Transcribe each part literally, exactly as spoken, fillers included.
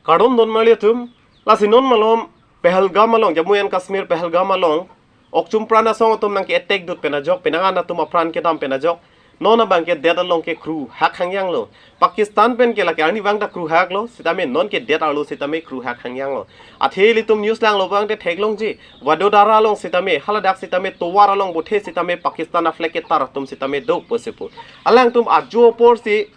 Kardom don marli atum, lasi non malom Pahalgam along, Jammu and Kashmir Pahalgam along, okchum pran asong atum nangke-attack dut pen ajok, penang an atum apran kedam pen ajok, non abang ke det along ke kruhak hangyang lo. Pakistan pen ke lake arnivang ta kruhak lo, sitame non ke det arlo sitame kruhak hangyang lo. Athe ilitum news langlo abang te theklongji, Vadodara along sitame, haladak sitame, tovar along bothe sitame, Pakistan a-flag ketar atum sitame do pusi pu. Alangtum ajo apor si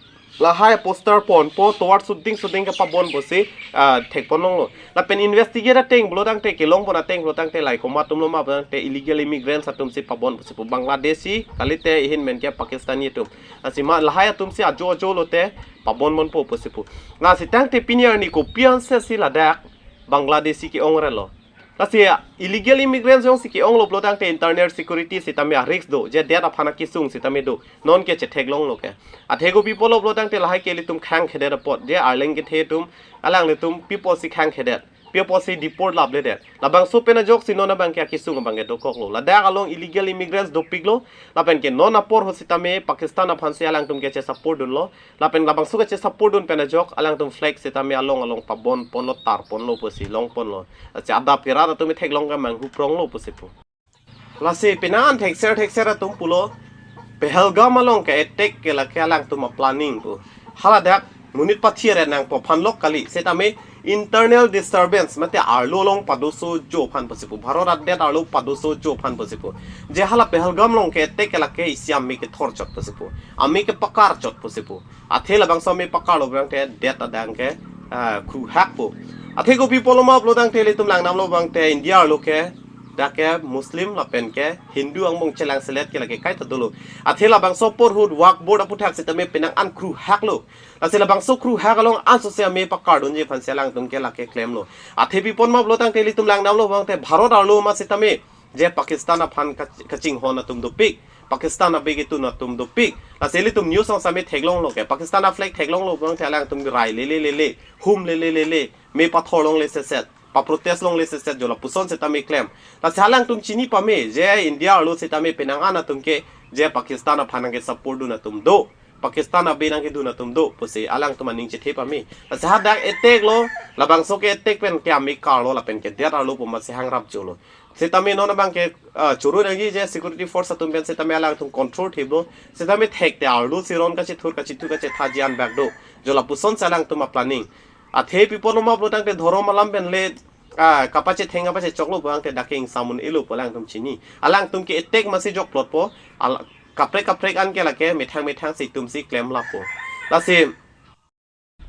lahai poster ponpo, tovar suding suding ke pabon pusi, ah, thekpon longlo. Lapen investigate ateng pulo tangte, kelong pon ateng pulo tangte, lahai komat atum lo ma pulo tangte illegal immigrants atum si pabon pusi pu, Bangladeshi kalite, ahin men ke Pakistani atum. Lasi ma lahai atum si ajo ajo lote pabon ponpo pusi pu. Lasi tangte pini arni kopi anse si ladak Bangladeshi ke-ong relo. Lasi illegal immigrants jongsi ke-onglo pulo tangte internal security sitame a-risk do, je det aphan akesung sitame do. Non ke chetheklonglo ke. Athe kopi pulo pulo tangte lahai ke ilitum khangkhedet apot, je arleng kethe atum, alanglitum pi apotsi khangkhedet, pi apotsi deport lapledet. Labangso pen ajok si non abang ke akesung abang ke dokoklo. Ladak along illegal immigrants dopiklo, lapen ke non apor ho sitame Pakistan aphan si alangtum ke che-support dunlo. Lapen labangso ke che-support dun pen ajok alangtum flag sitame along along pabon ponlo, tar ponlo pusi long ponlo. Lasi adap ke rat atum theklong ke manghu pronglo pusi pu. Lasi penang an thekser thekser atum pulo, Pahalgam along ke-attack ke lake alangtum a-planning pu. Haladak monit pathi ret nangpo aphan lok kali, sitame internal disturbance, mate arlo along padoso jo aphan pusi pu, Bharat adet arlo padoso jo aphan pusi pu. Je hala Pahalgam along ke-attack ke lake isi ame kethor chot pusi pu, ame kepakar chot pusi pu. Athe labangso ame pakarlo abang te det adang ke, ah, kruhak po. Athe kopi pulo ma pulo tangte ilitum langdamlo abang te India arlo ke dak ke Muslim lapen ke Hindu angbong chelangselet ke lake kaita dolo. Athe labangso porhut Waqf Board aputhak sitame penang an kruhak lo. Lasi labangso kruhak along ansose ame pakar dunji aphan si alangtum ke lake klemlo. Athe pi pon ma pulo tangte ilitum langdamlo abang te Bharat arlo ma sitame je Pakistan aphan kach-, kachinghon atum dopik, Pakistan abe ketun atum dopik. Lasi ilitum news along sitame theklonglo ke, Pakistan a-flag theklonglo abang te alangtum rai lele lele, hum lele lele, me pathor longle seset, pa-protest longle seset, jo lapuson sitame klem. Lasi alangtum chini pame, je India arlo sitame penang an atum ke je Pakistan aphan nangke-support dun atum do, Pakistan abe nangkedun atum do pusi alangtum aning chethe pame. Lasi hadak attack lo, labangso ke-attack pen ke ame karlo lapen ke det arlo pu ma si hangrap jolo. Sitame non abang ke, ah, choro nangji je security force atum pen sitame alangtum control thiplo. Sitame thekte arlo si ron kachethur kachethu kachethaji an bak do. Jo lapuson si alangtum a-planning. Athe pi pon ma pulo tangte dhorom alam pen le, ah, kapachetheng kapachechoklo abang te dak ke ingsam un-elo pu alangtum chini. Alangtum ke-attack ma si jokplot po. Al-, kaprek kaprek an ke lake methang methang si itum si klem lapo. Lasi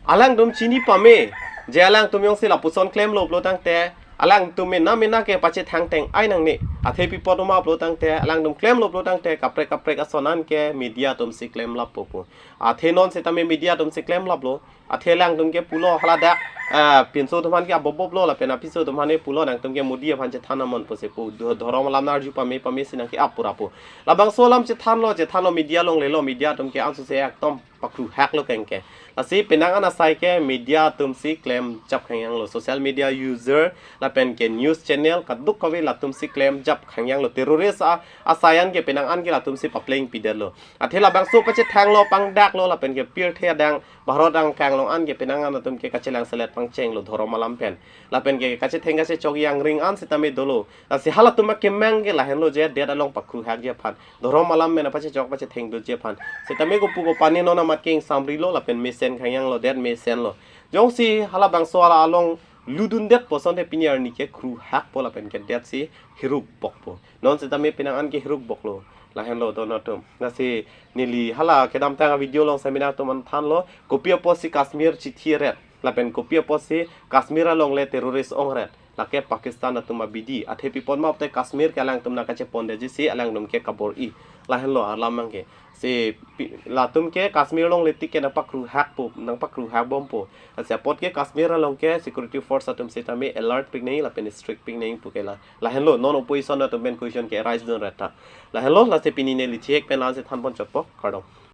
alangtum chini pame, je alangtum jongsi lapuson klemlo pulo tangte, alangtum mena mena ke pachethang teng ai nangne. Athe pi pon ma pulo tangte, alangtum klemlo pulo tangte, kaprek kaprek ason an ke media atum si klem lapo pu. Athe non sitame media atum si klem laplo. Athe alangtum ke pulo haladak, ah, pinso atum aphan ke aboboblo lapen apiso atum aphan ke pulo nangtum ke Modi aphan chethan amon pusi pu, dho-, dhorom alam arju pame pame si nangke-ap pura pu. Labangso alam chethanlo, chethanlo media along lelo, media atum ke ansose ekdom pakruhak lo kengke. Lasi penang an asai ke media atum si klemjap khangyang lo, social media user lapen ke news channel kadokave latum si klemjap khangyang lo, terrorist a, asai an ke penang an ke latum si papleng pidetlo. Athe labangso pachethanglo, pangdaklo lapen ke pirthe adang Bharat angkang along an ke penang an atum ke kachelangselet pangchenglo dhorom alam pen. Lapen ke kachetheng kachechok angring an sitame dolo. Lasi halatum akemang ke lahenlo je det along pakruhakji aphan, dhorom alam pen pachechok pachetheng dutji aphan. Sitame kopu kopane non amat ke ingsamrilo lapen mesen khangyang lo, det mesen lo. Jongsi halabangso hala along ludundet pu asonte pini arni ke kruhak po lapen ke det si hiruk bok po. Non sitame penang an ke hiruk boklo. Lahenlo don atum. Lasi neli hala kedamtang a-video along seminar atum an thanlo, kopi apotsi Kashmir chithi ret, lapen kopi apotsi Kashmir along le terrorist ongret, lake Pakistan atum abidi. Athe pi pon ma pulote Kashmir ke alangtum nangkachepondetji si alangtum ke kabor-i. Lahenlo alam abang ke. Si pi-, latum ke Kashmir along le tik ke nangpakruhak po, nangpakruhak bompo. Lasi apot ke Kashmir along ke security force atum sitame alert pik nangji lapen strict pik nangji pu ke la. Lahenlo non opposition atum pen question ke arise dun reta. Lahenlo, lasi pini neli thihek pen la-ansi thanpon chotpo, kardom.